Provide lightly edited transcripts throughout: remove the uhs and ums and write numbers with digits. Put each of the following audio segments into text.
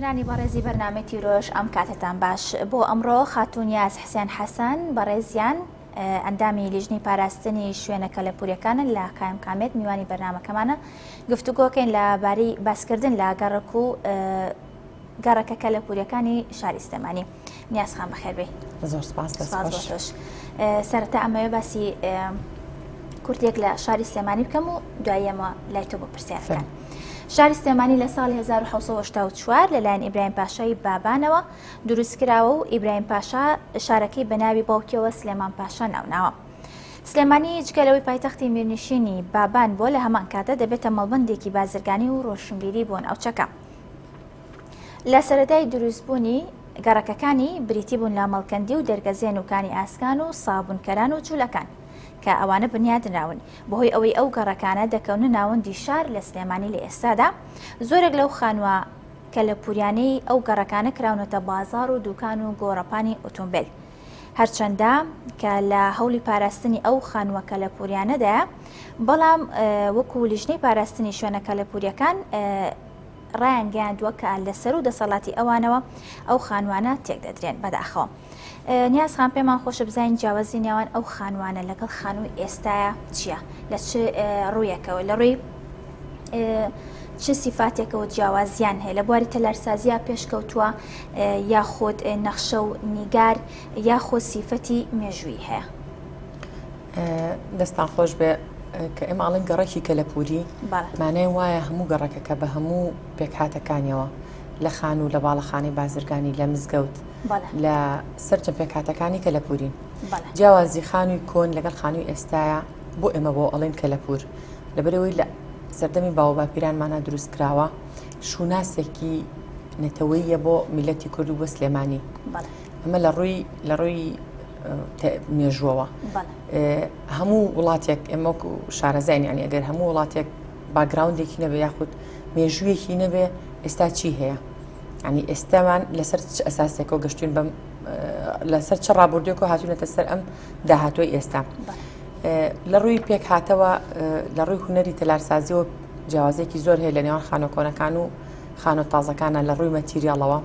بینەرانی بەڕێزی بەرنامەی تیرۆژ ئەم کاتەتان باش بۆ ئەمڕۆ خاتوون نیاز حسێن حەسەن بەڕێزیان ئەندامی لیژنەی پاراستنی شوێنە کەلەپوریەکانن لە قایمقامیەت میوانی بەرنامەکەمانە گفتوگۆکەین لە بارەی باسکردن لە گەڕەک و گەڕەکە کەلەپوریەکانی شاری سلێمانی نیاز خان بەخێربێی. زۆر سپاس دەست سپاس خۆش. بۆ تۆش. سەرەتا ئەمەوێ باسی کورتێک لە شاری سلێمانی بکەم و دواییەمە لای تۆ بۆ پرسیارەکان. شاری سلێمانی لە ساڵی 1970 لەلایەن ئیبراهیم پاشای بابانەوە دروستکراوە و ئیبراهیم پاشا شارەکەی بە ناوی باوکیەوە سلێمان پاشا ناوناوە. سلێمانی جگە لەوەی پایتەختی میرنشینی بابان بووە لە هەمان کاتە دەبێتە مەڵبەندێکی بازرگانی و ڕۆشنبیری بۆ ناوچەکە. لە سەرەتای دروستبوونی گەڕەکەکانی بریتی بوون لە مەڵکەندی و دەرگەزێن و کانی ئاسکان و سابونکەران و جولەکان کە ئەوانە بنیادنراون بەهۆی ئەوەی ئەو گەڕەکانە دەکەونە ناوەندی شار لە سلێمانی لە ئێستادا زۆرێک لەو خانووە کەلەپوریانەی ئەو گەڕەکانە کراونەتە بازاڕ و دوکان و گۆڕەپانی ئۆتۆمبێل. هەرچەندە کە لە هەوڵی پاراستنی ئەو خانووە کەلەپوریانەدایە، بەڵام وەکو لیژنەی پاراستنی شوێنە کەلەپوریەکان ڕایانگەیاندووە کە لە سەروو دەسەڵاتی ئەوانەوە ئەو خانووانە تێکدەدرێن. بەداخەوە. نیاز خان پێمان خۆشە بزانین جیاوازی نێوان ئەو خانووانە لەگەڵ خانووی ئێستایا چییە؟ لە چ ڕوویەکەوە؟ لە ڕووی چ سیفاتێکەوە جیاوازیان هەیە لە بواری تەلارسازیا پێشکەوتووە یاخود نەخشە و نیگار یاخود سیفەتی مێژووی هەیە؟ دەستان خۆش بێ کە ئێمە ئەڵێن گەڕەکی کەلەپوری مانای وایە هەموو گەڕەکەکە بە هەموو پێکهاتەکانیەوە لە خان و لە باڵەخانەی بازرگانی لە مزگەوت لە سەرجەم پێکهاتەکانی کەلەپورین جیاوازی خانووی کۆن لەگەڵ خانووی ئێستاە بۆ ئێمە بۆ ئەڵێن کەلەپور لەبەرەوەی لە سەردەمی باوەباپیرانمانە دروست کراوە شوناسێکی نەتەوەیە بۆ میلەتی کورد و بۆ سلێمانی ئەمە لە ڕووی لە ڕووی مێژووەوە هەموو وڵاتێک ئێمە وەکو شارەزاین یعنی ئەگەر هەموو وڵاتێک background ێکی نەبێ یاخود مێژوویەکی نەبێ ئێستا چی هەیە ینی ئێستامان لەسەر چ ئەساسێکەوە گەشتین بەم لەسەر چ ڕابردوێک و هاتوونەتە سەر ئەم داهاتوی ئێستا لە ڕووی پێکهاتەوە لە ڕووی هونەری تەلارسازیەوە جیاوازێکی زۆر هەیە لە نێوان خانە کۆنەکان و خانە تازەکانە لە ڕووی material ەوە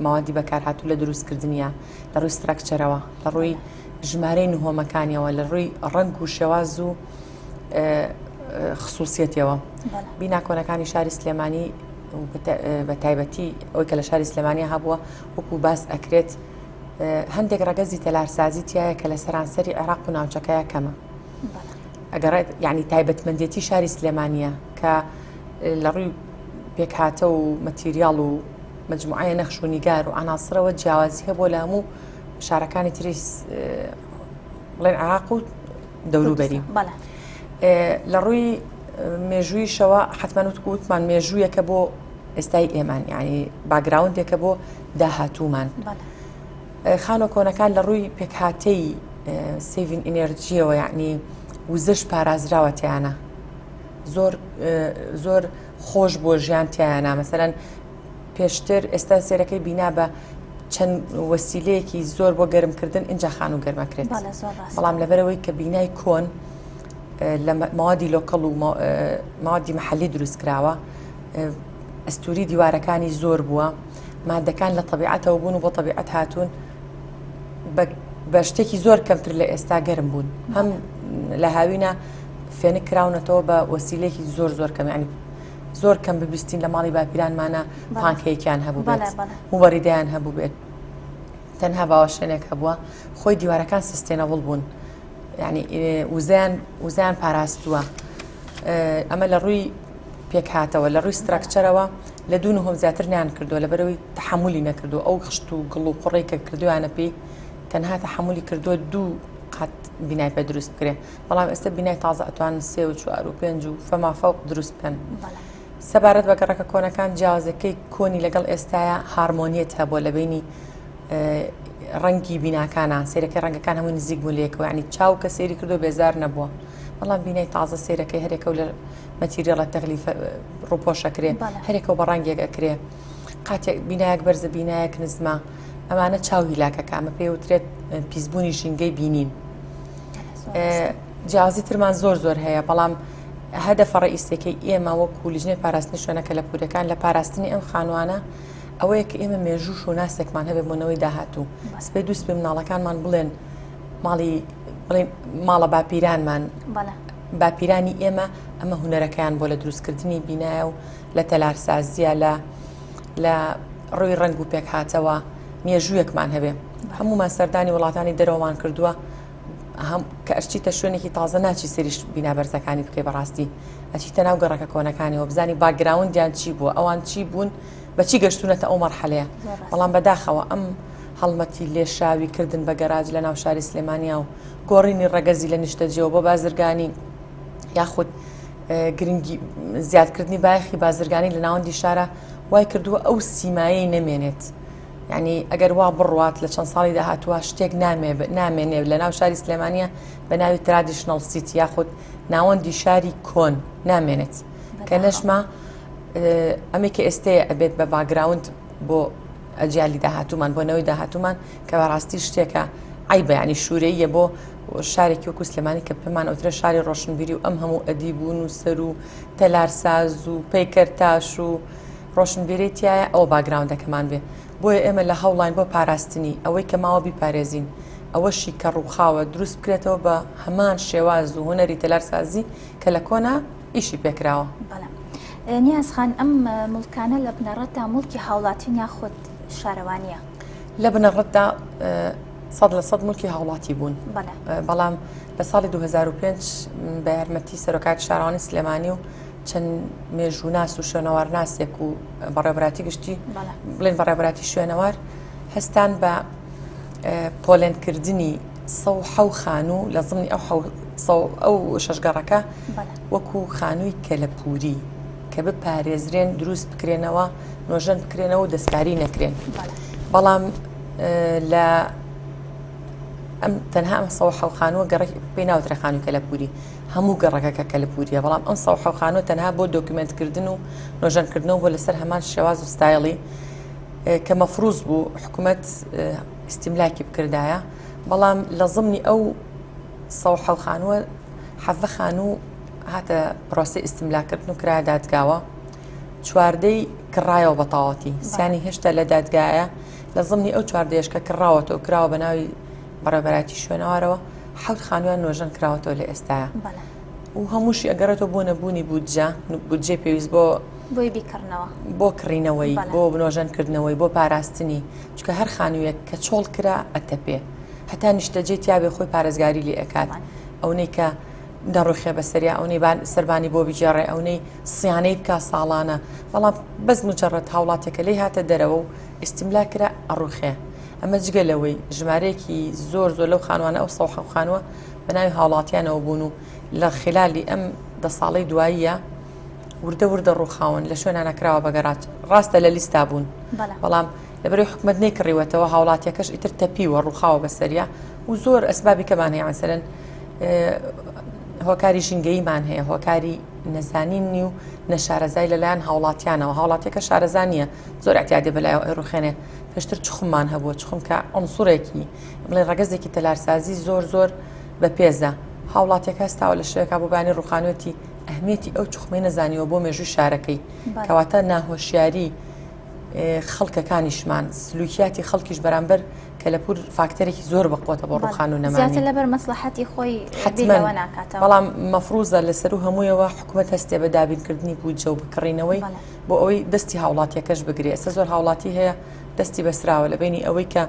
مەوادی بەکارهاتوو لە دروستکردنیە لە ڕووی structure ەوە لە ڕووی ژمارەی نهۆمەکانیەوە لە ڕووی ڕەنگ و شێواز و خصوصیەتەوە بینا کۆنەکانی شاری سلێمانی بە تایبەتی ئەوەی کە لە شاری سلێمانی هەبووە وەکو باس ئەکرێت هەندێک ڕەگەزی تەلارسازی تایە کە لە سەرانسەری عێراق و ناوچەکەیە کەمە ئەگەڕێت یعنی تایبەتمەندێتی شاری سلێمانە کە لە ڕووی پێکهاتە و material و مەجموعەیە نەخش و نیگار و عەناسرەوە جیاوازی هەبووە لە هەموو شارەکانی تری بڵێن عێراق و دەوروبەری لە ڕووی مێژوویشەوە حتمما وتمان مێژوویەکە بۆ ئێستای ئێمان یعنی background ێکە بۆ داهاتوومان خانووە کۆنەکان لە ڕووی پێکهاتەی saving energy یەوە یعنی وزەش پارازراوە تیانە زۆر زۆر خۆش بۆ ژیان تیایانە مەسەلەن پێشتر ئێستا سێرەکەی بینا بە چەند وەسیلەیەکی زۆر بۆ گەرمکردن اینجا خانوو گەرمەکرێت بەڵام لەبەرەوەی کە بینای کۆن لە مەوادی local و مەوادی محلی دروست کراوە ئەستوری دیوارەکانی زۆر بووە مادەکان لە طبیعەتەوە بوون و بۆ طبیعەت هاتوون بە شتێکی زۆر کەمتر لە ئێستا گەرم بوون هەم لە هاوینە فێنک کراونەتەوە بە وەسیلەیەکی زۆر زۆر کەم یعنی زۆر کەم ببیستین لە ماڵی باپیرانمانە پانکەیەکیان هەبوو بێت موبەریدەیان هەبوو بێت تەنها باوەشێنێک هەبووە خۆی دیوارەکان sustainable بوون یعنی وزیان وزیان پاراستووە ئەمە لە ڕووی پێکهاتەوە لە ڕووی structure ەوە لە دوو نهۆم زیاتر نیان کردووە لە بەرەوەی تحملی نەکردو ئەو خشت و گڵ و قوڕی کە کردویانە پێی تەنها تحملی کردووە دوو قات بینای پێ دروست بکرێ بەڵام ئێستا بینای تازە ئەتوان سێ و چوار و پێنج و فەما فەوق دروست بکەن. سەبارەت بە گەڕەکە کۆنەکان جیاوازەکەی کۆنی لەگەڵ ئێستاە هارمۆنیەت هەبووە لە بینی ڕەنگی بیناکانە سیرەکەی ڕەنگەکان هەموو نزیک بوو لێکەوە ینی چاو کە سەیری کردو بێزار نەبووە بەڵام بینای تازە سیرەکەی هەرێکە و لە material ە تەغلیفە ڕوپۆشەکرێ هەرێکەوە بە ڕەنگێک ئەکرێ قاتێک بینایەک بەرزە بینایەک نزمە ئەمانە چاو هیلاکەکە ئەمە پێوترێت پیسبوونی ژینگەی بینین. جیاوازی ترمان زۆر زۆر هەیە بەڵام. هەدەفە ڕئیسیەکەی ئێمە وەکو لیژنەی پاراستنی شوێنە کەلەپووریەکان لە پاراستنی ئەم خانوانە ئەوەیە کە ئێمە مێژوو شوناسێکمان هەبێت بۆ نەوەی داهاتوو سبەی دوو سبەی مناڵەکانمان بڵێن ماڵی بڵێن ماڵە باپیرانمان باپیرانی ئێمە ئەمە هونەرەکەیان بۆ لە دروستکردنی بینایە و لە تەلارسازیە لە لە ڕووی ڕەنگ و پێکهاتەوە مێژوویەکمان هەبێ هەمومان سەردانی وڵاتانی دەرەوەمان کردووە هەم کە ئەشچیتە شوێنێکی تازە ناچی سەریش بینا بەرزەکانی بکەی بەڕاستی ئەچیتە ناو گەڕەکە کۆنەکانیەوە بزانی background یان چی بووە ئەوان چی بوون بەچی گەشتونەتە ئەو مەرحەلەیە بەڵام بەداخەوە ئەم هەڵمەتی لێشاوی کردن بە گەراج لە ناو شاری سلێمانیا و گۆڕینی ڕەگەزی لە نیشتەجێەوە بۆ بازرگانی یاخود گرنگی زیادکردنی بایەخی بازرگانی لە ناوەندی شارە وای کردووە ئەو سیمایەی نەمێنێت. یعنی ئەگەر وا بڕوات لە چەند ساڵی داهاتووە شتێک نامێنێ لە ناو شاری سلێمانە بە ناوی traditional city یاخود ناوەندی شاری کۆن نامێنێت کە نەشما ئەمەی کە ئێستەیە ئەبێت بە background بۆ ئەجیالی داهاتوومان بۆ نەوەی داهاتوومان کە بەڕاستی شتێکە عیبە ینی شوورەیە بۆ شارێکی وەکو سلێمانی کە پێمان ئەوترە شاری ڕۆشنبیری و ئەم هەموو ئەدیب و نووسەر و تەلارساز و پەیکەرتاش و ڕۆشنبیری تایە ئەوە background ەکەمان بێ بۆیە ئێمە لە هەوڵین بۆ پاراستنی ئەوەی کە ماوە بیپارێزین ئەوەشی کە ڕووخاوە دروست بکرێتەوە بە هەمان شێواز و هونەری تەلارسازی کە لە کۆنا ئیشی پێکراوە. بەڵێ نیاز خان ئەم موڵکانە لە بنەڕەتدا موڵکی هاوڵاتین یاخود شارەوانییە؟ لە بنەڕەتدا 100% موڵکی هاوڵاتی بوون بەڵام لە ساڵی 2005 بە یارمەتی سەرۆکاتی شارەوانی سلێمانی و چەند مێژووناس و شوێنەوارناسێک و بەڕێوەبەراتی گشتی بڵێن بەڕێوەبەراتی شوێنەوار هەستان بە پۆلێنکردنی 107 خانوو لە زمنی ئەو ئەو شەش گەڕەکە وەکو خانووی کەلەپووری کە بپارێزرێن دروست بکرێنەوە نۆژەن بکرێنەوە و دەستکاری نەکرێن بەڵام لە ئەم تەنها ئەم 107 خانووە گەڕێک پێی ناوترە خانووی کەلەپووری هەموو گەڕەکەکە کەلەپووریە بەڵام ئەم 107 خانووە تەنها بۆ دۆکیومێنتکردن و نۆژەنکردنەوە بۆ لەسەر هەمان شێواز و ستایڵی کە مەفروز بوو حکوومەت ئیستیملاکی بکردایە بەڵام لە زمنی ئەو 107 خانووە حەڤە خانوو هاتە پرۆسی ئیستیملاکردن و کرایە دادگاوە چواردەی کڕایەوە بە تەواوەتی سیانی هێشتا لە دادگایە لە زمنی ئەو چواردەیەش کە کڕاوەتەوە کراوە بە ناوی بەڕێوەبەرایەتی شوێنەوارەوە حەوت خانوویان نۆژەن کراوەتەوە لە ئێستاە و هەمووشی ئەگەڕێتەوە بۆ نەبوونی بودجە بودجەی پێویست بۆ بۆی بیکڕنەوە بۆ کڕینەوەی بۆ نۆژەنکردنەوەی بۆ پاراستنی چکە هەر خانوویەک کە چۆڵ کرا ئەتەپێ هەتا نیشتەجێ تیاێ خۆی پارێزگاری لێ ئەکات ئەونەی کە دەڕوخێ بەسەریا ئەونەی سەربانی بۆ بگێڕێ ئەونەی سیانەی بکا ساڵانە بەڵام بەس مجرد هاوڵاتیەکە لێی هاتە دەرەوە و ئیستیملا کرا ئەڕوخێ ئەمە جگە لەوەی ژمارەیەکی زۆر زۆر لەو خانوانە ئەو سەوحە خانووە بە ناوی هاوڵاتیانەوە بوون و لە خلالی ئەم دە ساڵەی دواییە وردە وردە ڕووخاون لە شوێنانە کراوە بە گەراج ڕاستە لە لیستا بوون بەڵام لەبەرەی حکومەت نەیکڕیوەتەوە هاوڵاتیەکەش ئیتر تەپیوە ڕووخاوە بەسەریا و زۆر ئەسبابی کەمان هەیە مەسەلەن هۆکاری ژینگەییمان هەیە هۆکاری نەزانینی و نەشارەزای لەلایەن هاوڵاتیانەوە هاوڵاتیەکە شارەزا نییە زۆر اعتیادێ بەلایەوە ئەیڕوخێنێ پێشتر چخممان هەبووە چخم کە عنصرێکی بڵێ ڕەگەزێکی تەلارسازی زۆر زۆر بەپێزە هاوڵاتیەکە هەستاوە لە شوێکا بۆ بانی ڕوخانوێتی ئەهمیەتی ئەو چخمەی نەزانیوە بۆ مێژووی شارەکەی کەواتە ناهۆشیاری خەڵکەکانیشمان سلوکیاتی خەڵکیش بەرامبەر کەلەپور فاکتەرێکی زۆر بەقوەتە بۆ ڕوخان و نەمانی. زیاتر لەبەر مەسڵەحەتی خۆی بیر حەتمەن لەوە ناکاتەوە. بەڵام مەفروزە لەسەرو هەموویەوە حکومەت هەستێ بە دابینکردنی بودجە و بکڕینەوەی بۆ ئەوەی دەستی هاوڵاتیەکەش بگرێ ئێستا زۆر هاوڵاتی هەیە دەستی بەسراوە لە بینی ئەوەی کە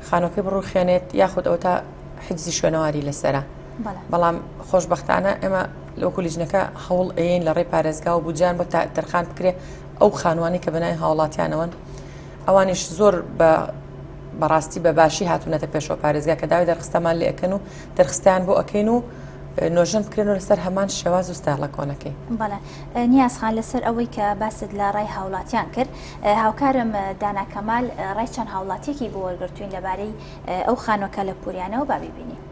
خانۆکەی بڕوخێنێت یاخود ئەوە تا حجزی شوێنەواری لەسرە بەڵام خۆشببختانە ئێمە لەوەکو لیژنەکە هەوڵ ئەیەین لە ڕێی پارێزگا و بودجیان بۆ تەرخان بکرێ ئەو خانوانەی کە بەناوی هاوڵاتیانەوەن ئەوانیش زۆر بە بەڕاستی بە باشی هاتوونەتە پێشەوە پارێزگا کە داوای دەرخستەمان لێ ئەکەن و دەرخستیان بۆ ئەکەین و نۆژەن بکرێن و لەسەر هەمان شێواز و ستایڵە کۆنەکەی. بەڵێ نیاز خان لەسەر ئەوەی کە باست لە ڕای هاوڵاتیان کرد هاوکارم دانا کەمال ڕای چەند هاوڵاتیەکی بۆ وەرگرتوین لەبارەی ئەو خانوە کەلەپوریانەوە با بیبینین.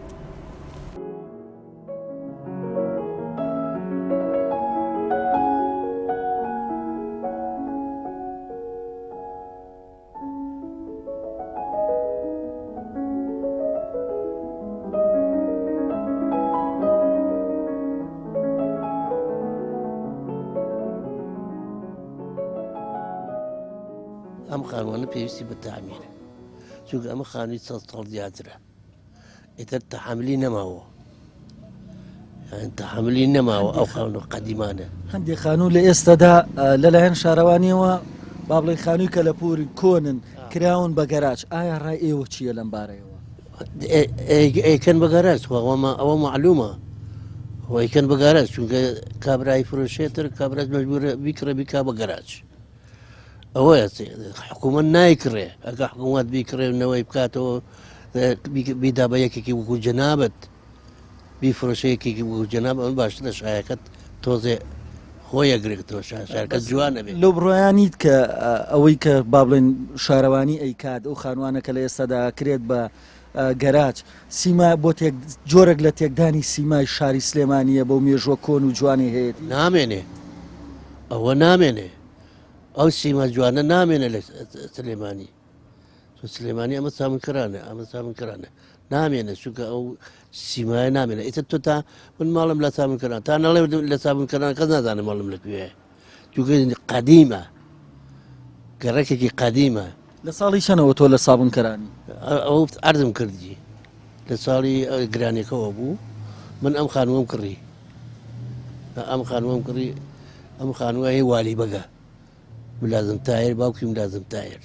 خانوانە پێویستی بە تەعمیرە چونکە ئەمە خانووی چەند ساڵ زیاترە ئیتر تەحەملی نەماوە تەحەملی نەماوە ئەو خانوو قەدیمانە. هەندێک خانوو لە ئێستادا لەلایەن شارەوانیەوە با بڵێین خانووی کەلەپووری کۆنن کراون بە گەراج ئایا ڕای ئێوە چییە لەم بارەیەوە؟ ئەیکەن بە گەراج ئەوە معلومە ئەیکەن بە گەراج چونکە کابرای فرۆشێتر کابراج مەجبورە بیکڕێ بیکا بە گەراج. ئەوەیە حکوومەت نایکڕێ ئەگە حکوومەت بیکڕێ نەوەی بکاتەوە بیدا بە یەکێکی وەکو جەنابەت بیفرۆشە یەکێکی وەکو جەناب ئەمە باشترە شایەکەت تۆزێ خۆی ئەگرێتەوە شارەکە جوانە بێ لەو بڕوایە نیت کە ئەوەی کە با بڵێن شارەوانی ئەیکات ئەو خانوانە کە لە ئێستادا کرێت بە گەراج سیما بۆ تێک جۆرێک لە تێکدانی سیمای شاری سلێمانییە بەو مێژووە کۆن و جوانەی هەیەتی؟ نامێنێ ئەوە نامێنێ ئەو سیما جوانە نامێنێ لە سلێمانی سلێمانی ئەمە سامنکەرانە ئەمە سامنکەرانە نامێنێ چونکە ئەو سیمایە نامێنێ ئیتر تۆ تا من ماڵم لە سامنکەران تا نەڵێ لە سامنکەران کەس نازانێ ماڵم لە کوێ چونکە قەدیمە گەڕەکێکی قەدیمە. لە ساڵی چەنەوە تۆ لە سابونکەرانی؟ ئەو عەرزم کردی لە ساڵی گرانەکەەوە بوو من ئەم خانووەم کڕی ئەم خانووەم کڕی ئەم خانووە هی والی بەگە ملازم تایر باوکی ملازم تایر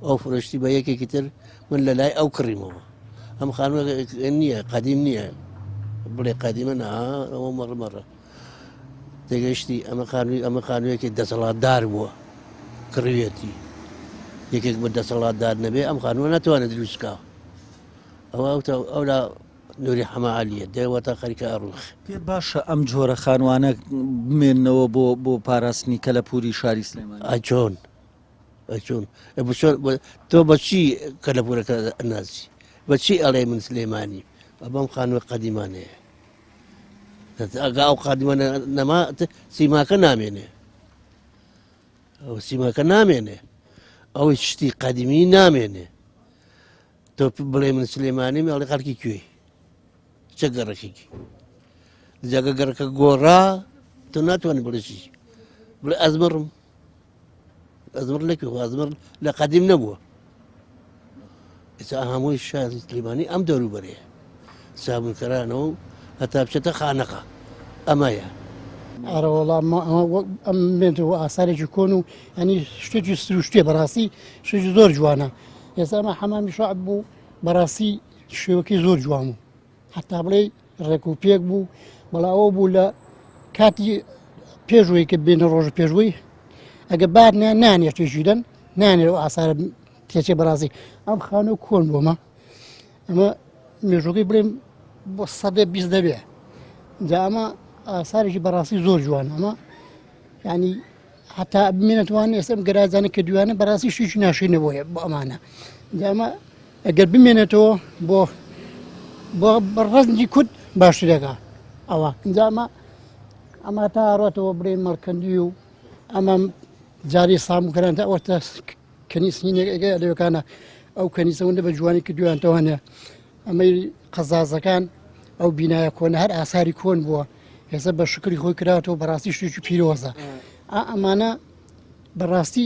ئەو فرۆشتی بە یەکێکی تر من لە لای ئەو کڕیمەوە ئەم خانووە نییە قەدیم نییە بڵێ قەدیمە نا ئەوە مەڕمەڕە تێگەشتی ئەمە خانووی ئەمە خانوویەکی دەسەڵاتدار بووە کڕیویەتی یەکێک بە دەسەڵاتدار نەبێ ئەم خانووە ناتوانێت دروستکا ئەوە ئەولا نوری حەمە عەلیە دەوەتە خەریکە ئەڕوخ. پێت باشە ئەم جۆرە خانوانە بمێننەوە بۆ بۆ پاراستنی کەلەپوری شاری سلێمانی؟ ئەی چۆن ئەی چۆن تۆ بەچی کەلەپورەکە ئەناسی بەچی ئەڵێ من سلێمانی ئەبەم خانووە قەدیمانەیە ئەگا ئەو قادمە نەما سیماکە نامێنێ ئەو سیماکە نامێنێ ئەوەی شتی قەدیمی نامێنێ تۆ بڵێ من سلێمانی ئەڵێ خەڵکی کوێی چە گەڕەکێکی جاگە گەڕەکە گۆڕا تۆ ناتوانانی بڵێ چی بڵێ ئەزمڕم ئەزمڕ لەکوێ خۆ ئەزمڕ لە قەدیم نەبووە ئێستا هەمووی شاری سلێمانی ئەم دەوروبەرەیە سابونکەرانەوە و هەتا بچێتە خانەقا ئەمەیە. ئەرەوەڵا ئەم بێنەوە ئاسارێکی کۆن و ینی شتێکی سروشتێ بەڕاستی شتێکی زۆر جوانە ئێستا ئەمە حەمامی شعب بوو بەڕاستی شێوەکەی زۆر جوان بوو هەتا بڵێ ڕێک و پێک بوو بەڵا ئەوە بوو لە کاتی پێشوەی کە بێنە ڕۆژ پێشوەی ئەگە بار نانێ شتێکی دەن نانێ و ئاسارە تێچێ بەڕازی ئەم خانوو کۆن بۆمە ئەمە مێژوەکەی بڵێم بۆ سەدە 20 دەبێ جا ئەمە ئاسارێکی بەڕاستی زۆر جوان ئەمە ینی هەتا بمێنێتوان ئێستا ئەم گەراجانە کە دویانە بەڕاستی شتێکی ناشرینە بۆیە بۆ ئەمانە جا ئەمە ئەگەر بمێنێتەوە بۆ بۆ ڕەنجی کورد باشترەکە ئەوە جا ئەمە ئەمە تا ڕۆتەوە بڵێ مەڵکەندی و ئەمە جاری سامکران تا ئەوەتە کەنیسینێک ئەگە لەوەکانە ئەو کەنیسەوەندە بە جوانی کردویانتەوانە ئەمەی قەزازەکان ئەو بینایە کۆنە هەر ئاساری کۆن بووە ئێستا بە شکری خۆی کراتەوە بەڕاستی شتێکی پیرۆزە ئا ئەمانە بەڕاستی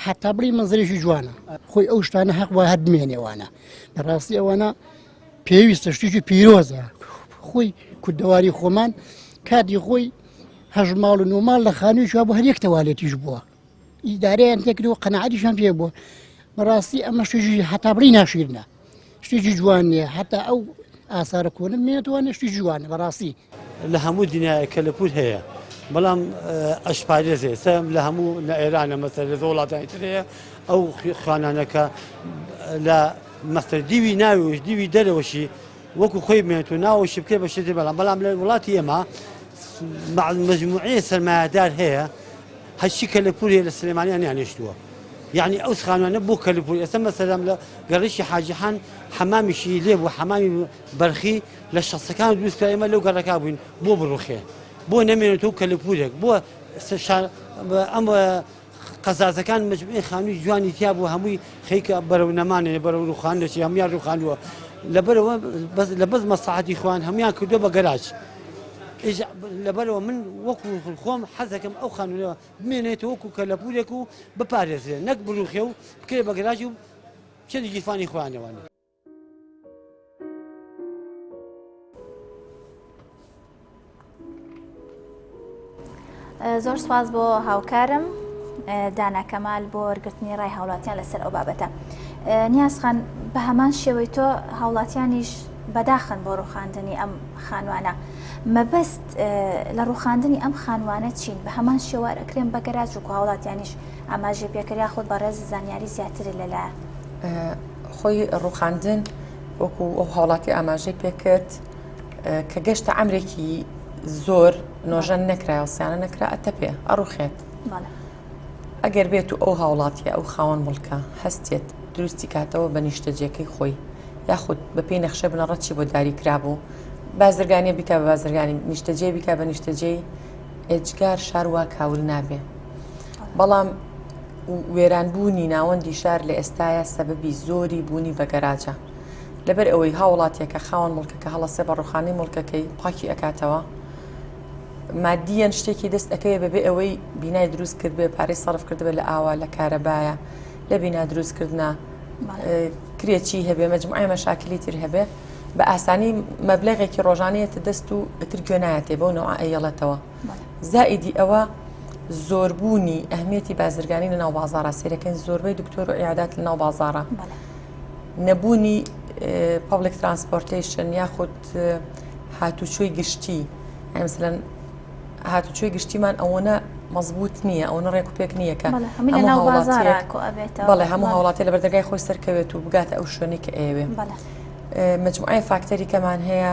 حتا بڵی مەزرێکی جوانە خۆی ئەو شتانە حەق وە هەر بمێنێوانە بەڕاستی ئەوانە پێویستە شتێکی پیرۆزە خۆی کوردەواری خۆمان کاتی خۆی هەژ ماڵ و نۆماڵ لە خانووی بۆ هەر یەک تەوالێتیش بووە ئیدارەیان تێکرد و قەناعەتیشان پێ بووە بەڕاستی ئەمە شتێکی هەتا بڵی ناشیرنە شتێکی جوان نییە هەتا ئەو ئاسارە کۆنە بمێنێتەوە شتی جوانە بەڕاستی. لە هەموو دنیایە کەلەپوور هەیە بەڵام ئەشپارێزێ سە لە هەموو لە ئێرانە مەسەر لە زۆر وڵاتانی تر هەیە ئەو خانانە کە لە مەسەر دیوی ناویش دیوی دەرەوەشی وەکو خۆی بمێنێت و ناوەشی بکرێت بە شتێ بەڵام بەڵام لە وڵاتی ئێمە مەجموعەیە سەرمایەدار هەیە هەرچی کەلەپوور هەیە لە سلێمانیان نیانێشتووە یعنی ئەو خانوانە بۆ کەلەپوور ئێستا مەسەلەن لە گەڕەکی حاجیحان حەمامیشی لێ بوو حەمامی بەرخی لە شەستەکان دروست کرا ئێمە لەو گەڕەکە بووین بۆ بڕوخێ بۆ نەمێنێتەوە کەلەپوورێک بۆ ئەم قەزازەکان مجموعەی خانووی جوانی تیا بوو هەمووی خەیکە بەرەو نەمانێ بەرەو ڕوخان دەچێ هەمویان ڕوخاندووە لەبەرەوە بەس لە بەس مەساحەتی خۆیان هەمویان کردووە بە گەراج. لەبەرەوە من وەکو خۆم حەزەکەم ئەو خانوونە بمێنێتەوە وەکو کەلەپوورێک و بپارێزرێ نەک بڕوخێ و بکرێ بە گەراج و بچێتە گیرفانی خۆیانەوە. زۆر سپاس بۆ هاوکارم دانا کەمال بۆ وەرگرتنی ڕای هاوڵاتیان لەسەر ئەو بابەتە. نیاز خان بە هەمان شێوەی تۆ هاوڵاتیانیش بەداخن بۆ ڕوخاندنی ئەم خانوانە. مەبەست لە ڕوخاندنی ئەم خانوانە چین بە هەمان شێوار ئەکرێن بە گەراج و هاوڵاتیانیش ئاماژەی پێکرد یاخود بەڕێز زانیاری زیاتری لەلایە. خۆی ڕوخاندن وەکو ئەو هاوڵاتی ئاماژەی پێکرد کە گەشتە عەمرێکی زۆر نۆژەن نەکرایە و سیانە نەکرا ئەتەپێ ئەڕوخێت ئەگەر بێت و ئەو هاوڵاتیە ئەو خاوەن مڵکە هەستێت دروستی کاتەوە بە نیشتەجێکەی خۆی یاخود بە پێی نەخشە بنەڕەتی بۆ داری کرابوو بازرگانیە بیکا بە بازرگانی نیشتەجێ بیکا بە نیشتەجێی ئێجگار شار وا کاول نابێ بەڵام وێرانبوونی ناوەندی شار لە ئێستاە سەبەبی زۆری بوونی بە گەراجە لەبەر ئەوەی هاوڵاتیەکە خاوەن موڵکەکە هەڵەسێ بە ڕوخانی موڵکەکەی پاکی ئەکاتەوە مادیەن شتێکی دەست ئەکەوێ بەبێ ئەوەی بینای دروست کردبێ پارەی سەرف کردبێ لە ئاوا لە کارەبایە لە بینا دروست کردنا کرێچی هەبێ مەجموعی مەشاکلی تر هەبێ بە ئاسانی مەبلغێکی ڕۆژانەیەتە دەست و ئەتر گوێ نایەتێ بەو نەوە ئەیەڵێتەوە زائیدی ئەوە زۆربوونی ئەهمیەتی بازرگانی لە ناو بازارە سیرەکەین زۆربەی دکتۆر و عیادات لە ناو بازارە نەبوونی public transportation یاخود هاتوچۆی گشتی مثلەن هاتوچۆی گشتیمان ئەوەنە مەزبوط نییە ئەوەنە ڕێک و پێک نییە کە بەڵێ هەموو هاوڵاتی لە بەردەگای خۆی سەرکەوێت و بگاتە ئەو شوێنی کە ئەیەوێ مجموعەی فاکتەری کەمان هەیە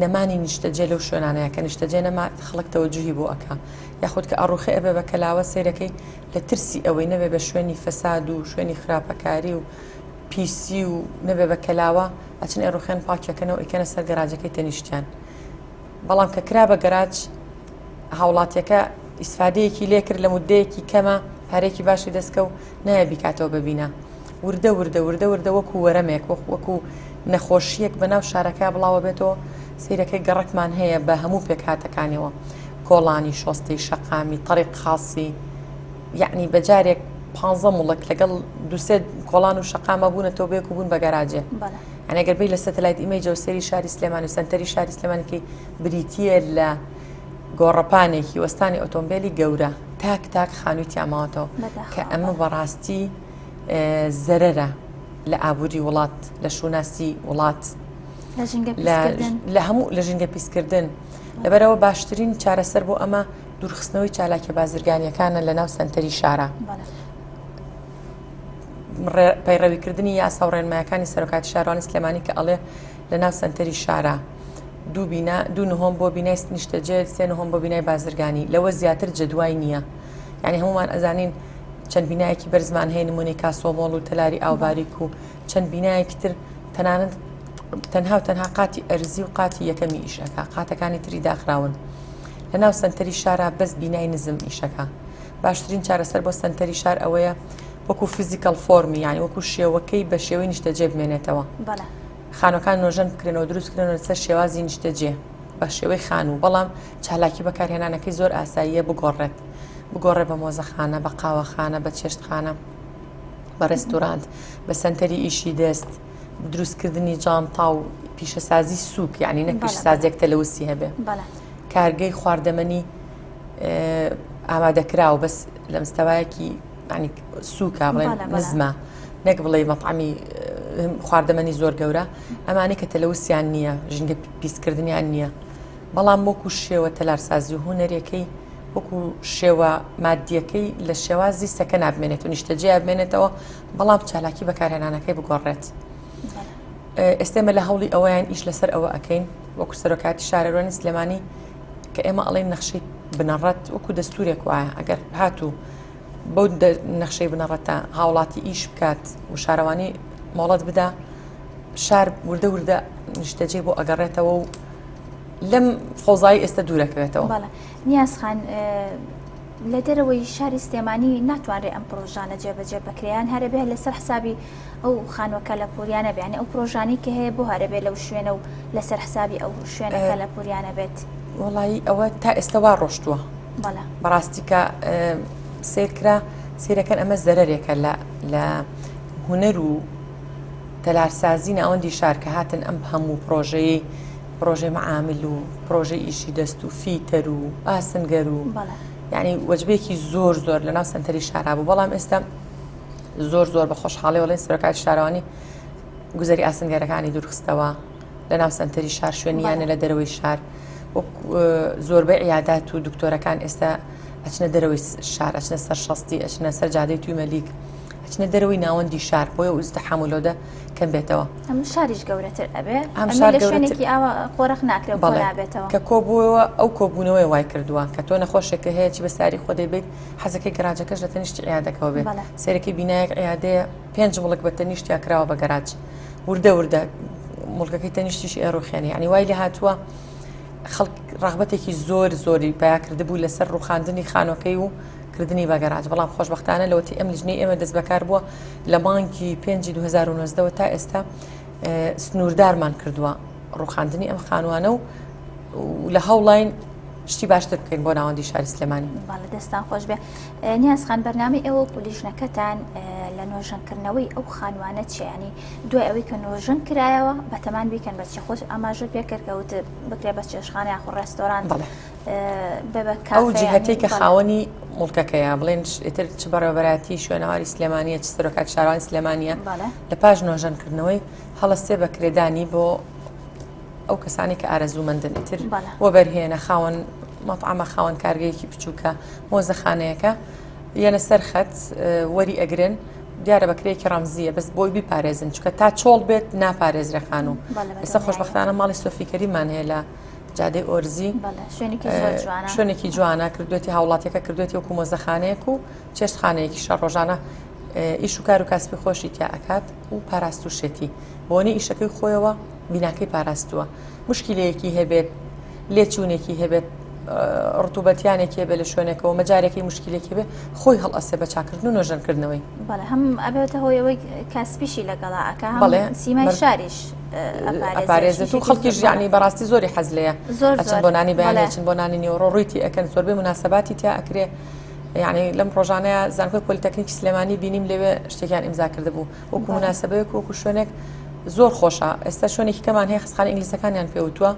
نەمانی نیشتەجێ لەو شوێنانەیە کە نیشتەجێ نەما خەڵک تەوەجوهی بۆ ئەکا یاخود کە ئەڕوخێ ئەبێ بە کەلاوە سەیرەکەی لە ترسی ئەوەی نەبێ بە شوێنی فەساد و شوێنی خراپەکاری و پیسی و نەبێ بە کەلاوە ئەچن ئێڕوخێن پاکیەکەنەوە ئیکەنە سەر گەراجەکەی تەنیشتیان بەڵام کە کرا بە گەراج هاوڵاتیەکە ئیسفادەیەکی لێکرد لە مدەیەکی کەمە پارێکی باشی دەستکە و نایە بیکاتەوە ببینە وردە وردە وردە وردە وەکو وەرەمێک وەک وەکو نەخۆشیەک بەناو شارەکە بڵاوە بێتەوە سیرەکەی گەڕەکمان هەیە بە هەموو پێکهاتەکانیەوە کۆڵانی شۆستەی شەقامی تەریق خاصی یەعنی بە جارێک پانزە موڵک لەگەڵ دوسێ کۆڵان و شەقامە بوونەتەوە بێک و بوون بە گەراجێ یعنی ئەگەر بی لە satellite image ە و سەری شاری سلێمانی و سەنتەری شاری سلێمانی کەی بریتییە لە گۆڕەپانێکی وەستانی ئۆتۆمبیلی گەورە تاک تاک خانووی تیاماوەتەوە کە ئەمە بەڕاستی زەرەرە لە ئابووری وڵات لە شوناسی وڵات لە هەموو لە ژینگە پیسکردن لەبەرئەوە باشترین چارەسەر بۆ ئەمە دوورخستنەوەی چالاکیە بازرگانیەکانە لە ناو سەنتەری شارە. پەیڕەویکردنی یاسا و ڕێنمایەکانی سەرۆکاتی شارەوانی سلێمانی کە ئەڵێ لە ناو سەنتەری شارە دوو بینا دوو نهۆم بۆ بینای نیشتەجێ سێ نهۆم بۆ بینای بازرگانی لەوە زیاتر جەدوای نییە یعنی هەمومان ئەزانین چەند بینایەکی بەرزمان هەیە نمونەی کاسۆمۆڵ و تەلاری ئاوباریک و چەند بینایەکی تر تەنانەت تەنها و تەنها قاتی ئەرزی و قاتی یەکەمی ئیشەکە قاتەکانی تری داخراون لە ناو سنتەری شارا بەس بینای نزم ئیشەکە باشترین چارەسەر بۆ سنتەری شار ئەوەیە وەکو physical form ی یعنی وەکو شێوەکەی بە شێوەی نیشتەجێ بمێنێتەوە خانەکان نۆژەن بکرێنەوە دروست کرێنەوە لەسەر شێوازی نیشتەجێ بە شێوەی خانوو بەڵام چالاکی بەکارهێنانەکەی زۆر ئاساییە بگۆڕێت بگۆڕێ بە مۆزەخانە بە قاوەخانە بە چێشتخانە بە ڕێستورانت بە سەنتەری ئیشی دەست دروستکردنی جانتا و پیشەسازی سوک یعنی نەک پیشەسازیەک تەلەوسی هەبێ کارگەی خواردەمەنی ئامادەکراوە بەس لە مستەوایەکی ینی سوکە بڵێن نزمە نەک بڵێ مەطعمی خواردەمەنی زۆر گەورە ئەمانەی کە تەلەوسیان نییە ژینگە پیسکردنیان نییە بەڵام وەکو شێوە تەلارسازی و هوەرەکەی وەکو شێوە مادیەکەی لە شێوازی سەکە نابمێنێت و نیشتەجێیا بمێنێتەوە بەڵام چالاکی بەکارهێنانەکەی بگۆڕێت. ئێستا ئێمە لە هەوڵی ئەوەیان ئیش لەسەر ئەوە ئەەکەین وەکو سەرۆکاتی شارەوانی سلێمانی کە ئێمە ئەڵێن نەخشەی بنەڕەت وەکو دەستورێک وایە ئەگەر هاتوو بەو نەخشەی بنەڕەتە هاوڵاتی ئیش بکات و شارەوانی مۆڵەت بدا شار وردە وردە نیشتەجێ بۆ ئەگەڕێتەوە و لەم فۆزایی ئێستا دوورەکەوێتەوە. نیاز خان. لە دەرەوەی شاری سلێمانی ناتوانرێ ئەم پرۆژانە جێبەجێ بکرێن هەرەبێ لەسەر حسابی ئەو خانووە کەلەپوریانە بێ یانی ئەو پرۆژانەی کە هەیە بۆ هەرەبێ لەو شوێنە و لەسەر حسابی ئەو شوێنە کەلەپوریانە بێت؟ وەڵایی ئەوە تا ئێستا وا ڕۆشتووە بەڵێ. بەڕاستی کە سەیر کرا سەیرەکەن ئەمە زەرەرێکە لە لە هونەر و تەلارسازی ناوەندی شار کە هاتن ئەم هەموو پرۆژەیەی پرۆژەی معامل و پرۆژەی ئیشی دەست و فیتەر و ئاسنگەر و یعنی وەجبێکی زۆر زۆر لە ناو سنتەری شارا بوو بەڵام ئێستا زۆر زۆر بە خۆشحاڵی وڵێن سەرۆکاتی شارەوانی گوزەری ئاسنگەرەکانی دوورخستەوە لە ناو سنتەری شار شوێنیانە لە دەرەوەی شار زۆربەی عیادات و دکتۆرەکان ئێستا ئەچنە دەرەوەی شار ئەچنە سەر شەستی ئەچنە سەر جادەی توی مەلیک ئەچنە دەرەوەی ناوەندی شار بۆیە و ئیزدحام و لۆدە کەم بێتەوە. ئەم شاریش گەورەتر ئەبێ ئەم شار لە شوێنێکی ئاوا قۆرخ ناکرێ و کۆ نابێتەوە. کە کۆبووەوە ئەو کۆبوونەوەی وای کردووە کە تۆ نەخۆشێک کە هەیە چی بە ساری خۆ دەیبەیت حەزەکەی گەراجەکەش لە تەنیشتی عیادەکەوە بێ سەیرەکەی بینایەک عیادەیە پێنج مڵک بە تەنیشتیا کراوە بە گەراج وردە وردە مڵکەکەی تەنیشتیش ئێڕوخێنی یعنی وای لێ هاتووە خەڵک ڕغبەتێکی زۆر زۆری پیا کردبوو لەسەر ڕوخاندنی خانۆکەی و کردنی بە گەراج بەڵام خۆشبەختانە لەوەتی ئەم لیژنەی ئێمە دەست بەکار بووە لە مانگی پێنجی 2019ەوە تا ئێستا سنووردارمان کردووە ڕوخاندنی ئەم خانوانە و لە هەوڵین شتی باشتر بکەین بۆ ناوەندی شاری سلێمانی. بەڵێ دەستان خۆش بێ نیاز خان بەرنامەی ئێوە و لیژنەکەتان لە نۆژەنکردنەوەی ئەو خانوانە چیە ینی دوای ئەوەی کە نۆژەن کرایەوە بەتەمان بیکەن بە چی خۆش ئاماژە پێکرد کە وت بکرێ بە چێشخانە یاخۆ ڕێستۆرانت بەڵێ ئەو جیهەتەی کە خاوەنی موڵکەکەیە بڵێن ئیتر چ بەڕێوەبەرایەتی شوێنەواری سلێمانیە چ سەرۆکاتی شارەوانی سلێمانیە لە پاش نۆژەنکردنەوەی هەڵەستێ بە کرێدانی بۆ ئەو کەسانی کە ئارەزوومەندن ئیتر وەبەرهێنە خاوەن مەطعەمە خاوەن کارگەیەکی بچووکە مۆزەخانەیەکە یەنە سەر خەت وەری ئەگرن دیارە بەکرێکی ڕەمزیە بەس بۆی بیپارێزن چکە تا چۆڵ بێت ناپارێزرە خانوو ئێستا خۆشببختانە ماڵی سۆفیکەریمان هەیە لە جادەی ئۆرزی شوێنێکی جوانە کردوێتی هاوڵاتیەکە کردوێتی وەکو مۆزەخانەیەک و چێشتخانەیەکی شە ڕۆژانە ئیش و کار و کاسپی خۆشی تیا ئەکات و پاراستوشێتی بۆنی ئیشەکەی خۆیەوە بیناکەی پاراستووە مشکلەیەکی هەبێت لێچوونێکی هەبێت ڕتوبەتیانێکی هەبێت لە شوێنێکەوە مەجارێکی مشکلێکی بێ خۆی هەڵئەسێ بە چاکردن و نۆژەنکردنەوەی. بەڵێ هەم ئەبێتە هۆی ئەوەی کاسپیشی لەگەڵا ئەکا هەم بەڵێ سیمای شاریش ئەپارێزێت و خەڵکیش یعنی بەڕاستی زۆری حەز لێیە ئەچن بۆ نانی بەیانی ئەچن بۆ نانی نیوەڕۆ ڕووی تی ئەکەن زۆربەی موناسەباتی تیا ئەکرێ یعنی لەم ڕۆژانەیە زانکۆی پۆلیتەکنیکی سلێمانی بینیم لەوێ شتێکیان ئیمزا کردبوو وەکو موناسەبەیەک وەکو شوێنێک زۆر خۆشە ئێستا شوێنێکی کەمان هەیە خەستخانە ئینگلیسەکانیان پێوتووە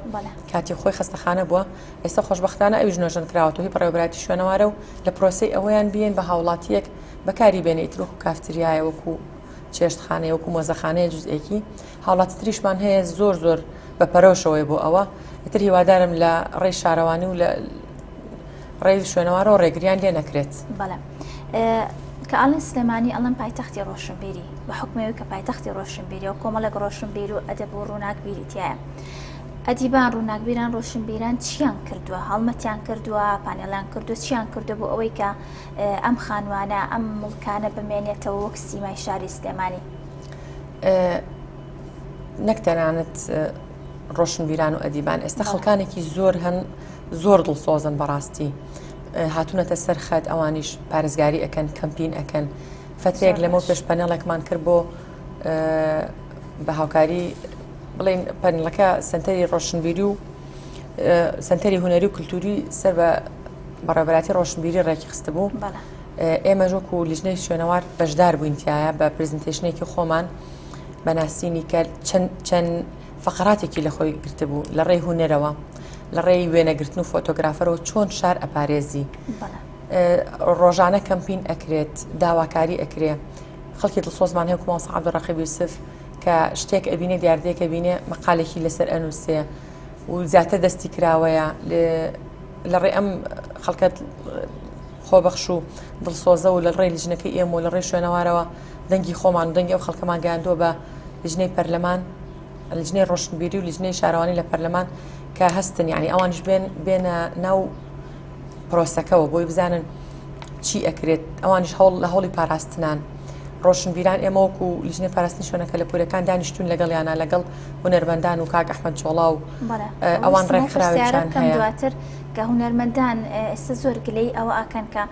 کاتی خۆی خەستەخانە بووە ئێستا خۆشبەختانە ئەویش نۆژەن کراوەتەوە هی بەڕێوەبەرایەتی شوێنەوارە و لە پرۆسەی ئەوەیان بیەن بە هاوڵاتییەک بەکاری بێنێ ئیتر وەکو کافتریایە وەکو چێشتخانەیە وەکو مۆزەخانەیە جزئێکی هاوڵاتی تریشمان هەیە زۆر زۆر بە پەرۆشەوەی بۆ ئەوە ئیتر هیوادارم لە ڕێی شارەوانی و لە ڕێی شوێنەوارەوە ڕێگریان لێ نەکرێت. بەڵێ کە ئەڵێن سلێمانی ئەڵێن پایتەختی ڕۆشنبیری بە حوکمەوەی کە پایتەختی ڕۆشنبیریە و کۆمەڵێک ڕۆشنبیر و ئەدەب و ڕووناکبیری تایە. ئەدیبان، ڕووناکبیران، ڕۆشنبیران چیان کردووە؟ هەڵمەتیان کردووە، پانێڵیان کردووە، چیان کردووە بۆ ئەوەی کە ئەم خانوانە، ئەم مڵکانە بمێنێتەوە وەک سیمای شاری سلێمانی؟ نەک تەنانەت ڕۆشنبیران و ئەدیبان، ئێستا خەڵکانێکی زۆر هەن زۆر دڵسۆزن بەڕاستی هاتوونەتە سەر خەت ئەوانیش پارێزگاری ئەکەن کەمپین ئەکەن فترێک لەمە پێش پەنێڵێکمان کرد بۆ بە هاوکاری بڵێن پەنڵەکە سنتەری ڕۆشنبیری و سنتەری هوەری و کللتوری سەر بە بەڕێبەراتی ڕۆشنبیری ڕێکی خستبوو ئێمە وەکو لیژنەی شوێنەوار بەشدار بووین تایە بە presentation ێکی خۆمان بە ناسینی کە چەند فقراتێکی لە خۆی گرتبوو لە ڕێی هوەرەوە لە ڕێی وێنەگرتن و فۆتۆگرافەرەوە چۆن شار ئەپارێزی ڕۆژانە کەمپین ئەکرێت داواکاری ئەکرێ خەڵکی دڵسۆزمان هەیە کومان عبدڕقی یوسف کە شتێک ئەبینێ دیاردەیەک ئەبینێ مەقالێکی لەسەر ئەنووسێ و زیاتر دەستی کراوەیە لە ڕێ ئەم خەڵکە خۆبەخش و دڵسۆزە و لە ڕێی لیژنەکەی ئێمە و لە ڕێی شوێنەوارەوە دەنگی خۆمان و دەنگی ئەو خەڵکەمان گەیاندووە بە لیژنەی پەرلەمان لیژنەی ڕۆشنبیری و لیژنەی شارەوانی لە پەرلەمان کە هەستن یعنی ئەوانیش بێن بێنە ناو پرۆسەکەوە بۆی بزانن چی ئەکرێت ئەوانیش هەوڵ لە هەوڵی پاراستنان. ڕۆشنبیران ئێمە وەکو لیژنەی پاراستنی شوێنە کەلەپوورەکان دانیشتوون لەگەڵیانە لەگەڵ هونەرمەندان و کاک ئەحمەد جۆڵا و ئەوان ڕێکخراوێکیان هەیە. دواتر کە هونەرمەندان ئێستا زۆر گلەی ئەوە ئەکەن کە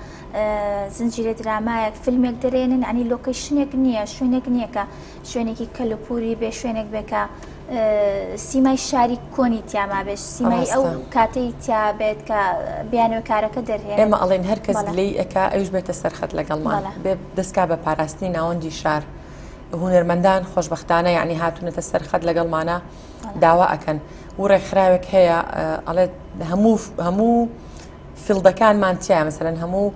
زنجیرە درامایەک فیلمێک دەرێنن ئەنی لۆکەیشنێک نییە شوێنێک نییە کە شوێنێکی کەلەپوری بێ شوێنێک بێ کە سیمای شاری کۆنی تیاما بێت سیمای ئەو کاتەی تیا بێت کە بیانەوە کارەکە دەرهێن ئێمە ئەڵێن هەر کەس گلەی ئەکا ئەویش بێتە سەرخەت لەگەڵمان بێ دەستکا بە پاراستنی ناوەندی شار هونەرمەندان خۆشببختانە یعنی هاتوونەتە سەرخەت لەگەڵمانە داوا ئەکەن و ڕێکخراوێک هەیە ئەڵێت هەموو هەموو field ەکانمان تیا مەسەلەن هەموو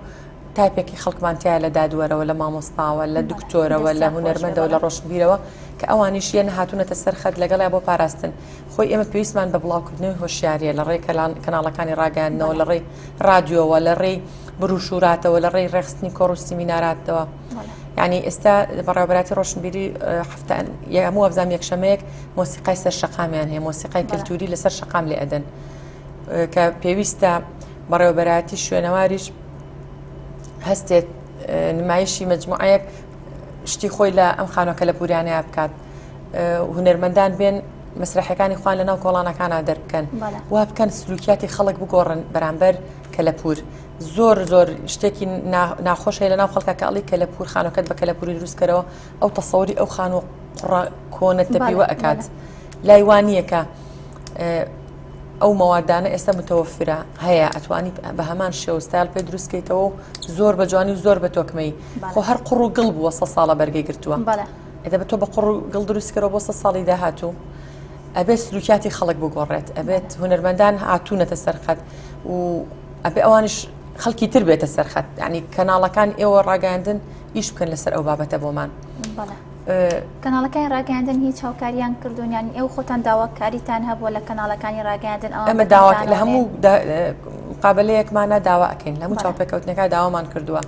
تایپێکی خەڵکمان تایە لە دادوەرەوە لە مامۆستاوە لە دکتۆرەوە لە هونەرمەندەوە لە ڕۆشنبیرەوە کە ئەوانیش یەن هاتوونەتە سەر خەت لەگەڵیا بۆ پاراستن خۆی ئێمە پێویستمان بە بڵاوکردنەوەی هۆشیاریە لە ڕێی کەناڵەکانی ڕاگەیاندنەوە لە ڕێی ڕادیۆوە لە ڕێی بروشوراتەوە لە ڕێی ڕێخستنی کۆڕ و سیمیناراتەوە یعنی ئێستا بەڕێوەبەراتی ڕۆشنبیری هەفتان هەموو وابزانام یەکشەمەیەک مۆسیقای سەر شەقامیان هەیە مۆسیقای کللتوری لەسەر شەقام لێ ئەدەن کە پێویستە بەڕێوەبەرایەتی شوێنەواریش هەستێت نمایشی مجموعەیەک شتی خۆی لە ئەم خانۆکە لە پوریانەیە بکات هونەرمەندان بێن مەسرحەکانی خوان لە ناو کۆڵانەکانە دەربکەن وا بکەن سلوکیاتی خەڵک بگۆڕن بەرامبەر کەلەپور زۆر زۆر شتێکی ناخۆش هەیە لە ناو خەڵکە کە ئەڵی کەلەپور خانەکەت بە کەلەپوری دروستکەرەوە ئەو تەسەوری ئەو خانوو قوڕە کۆنە تەپیوە ئەکات لای وانە کە ئەو مەوادانە ئێستا متەوەفرە هەیە ئەتوانی بە هەمان شێوە ستایل پێ دروست کەیتەوە و زۆر بە جوانی و زۆر بە تۆکمەی خۆ هەر قوڕ و گڵ بووە سە ساڵە بەرگەی گرتووە ئێدە بە تۆ بە قوڕ و گڵ دروست کەرەوە بۆ سە ساڵی داهاتوو ئەبێت سلوکیاتی خەڵک بگۆڕێت ئەبێت هونەرمەندان هاتوونەتە سەرخەت و ئەبێ ئەوانش خەڵکی تر بێتە سەرخەت ینی کەناڵەکان ئێوە ڕاگەاندن ئیش بکەن لەسەر ئەو بابەتە بۆمان. کەناڵەکانی ڕاگەیاندن هیچ هاوکاریان کردوون یان ئێوە خۆتان داواکاریتان هەبووە لە کەناڵەکانی ڕاگەیاندن ئەوان ئەمە داوا لە هەموو مقابلەیەکمانە داوا ئەکەین لە هەموو چاوپێکەوتنەکە داوامان کردووە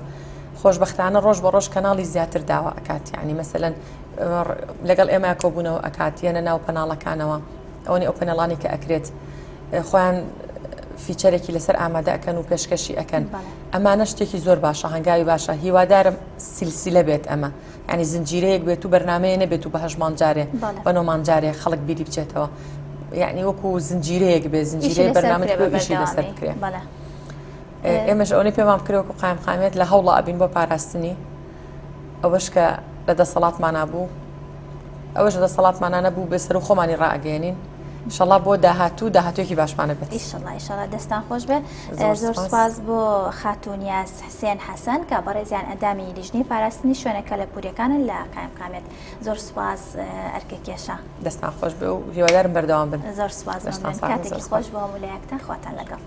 خۆشببختانە ڕۆژ بە ڕۆژ کەناڵی زیاتر داوا ئەکات یعنی مەسەلەن لەگەڵ ئێمە کۆبوونەوە ئەکات یەنە ناو پەناڵەکانەوە ئەوەنی ئەو پەنەڵانی کە ئەکرێت خۆیان feature ێکی لەسەر ئامادە ئەکەن و پێشکەشی ئەکەن ئەمانە شتێکی زۆر باشە هەنگاوی باشە هیوادارم سلسلە بێت ئەمە یانی زنجیرەیەک بێت و بەرنمەیە نەبێت و بە هەژمان جارێ بە نۆمان جارێ خەڵک بیری بچێتەوە یعنی وەکو زنجیرەیەک بێ زنجیرەی بەرنامە ئیشی لەسەر بکرێ ئێمەش ئەوەی پێمان بکرێ وەکو قایم قامێت لە هەوڵە ئەبین بۆ پاراستنی ئەوەش کە لە دەسەڵاتمانە بوو ئەوەش لە دەسەڵاتمانە نەبوو بێ سەر و خۆمانی ڕائگەێنین ئیشەڵا بۆ داهاتوو داهاتوێکی باشمانە بێت ئیشەڵا ئیشەڵا دەستان خۆش بێ زۆر سپاس بۆ خاتوو نیاز حسێن حەسەن کە بەڕێزیان ئەندامی لیژنەی پاراستنی شوێنە کەلەپوریەکانن لە قایمقامیەت زۆر سپاس ئەرکە کێشە دەستان خۆش بێ و هیوادارم بەردەوام بن زۆر سپاس کاتێکی خۆش بۆ هەموو لایەکتان خواتان لەگەڵ.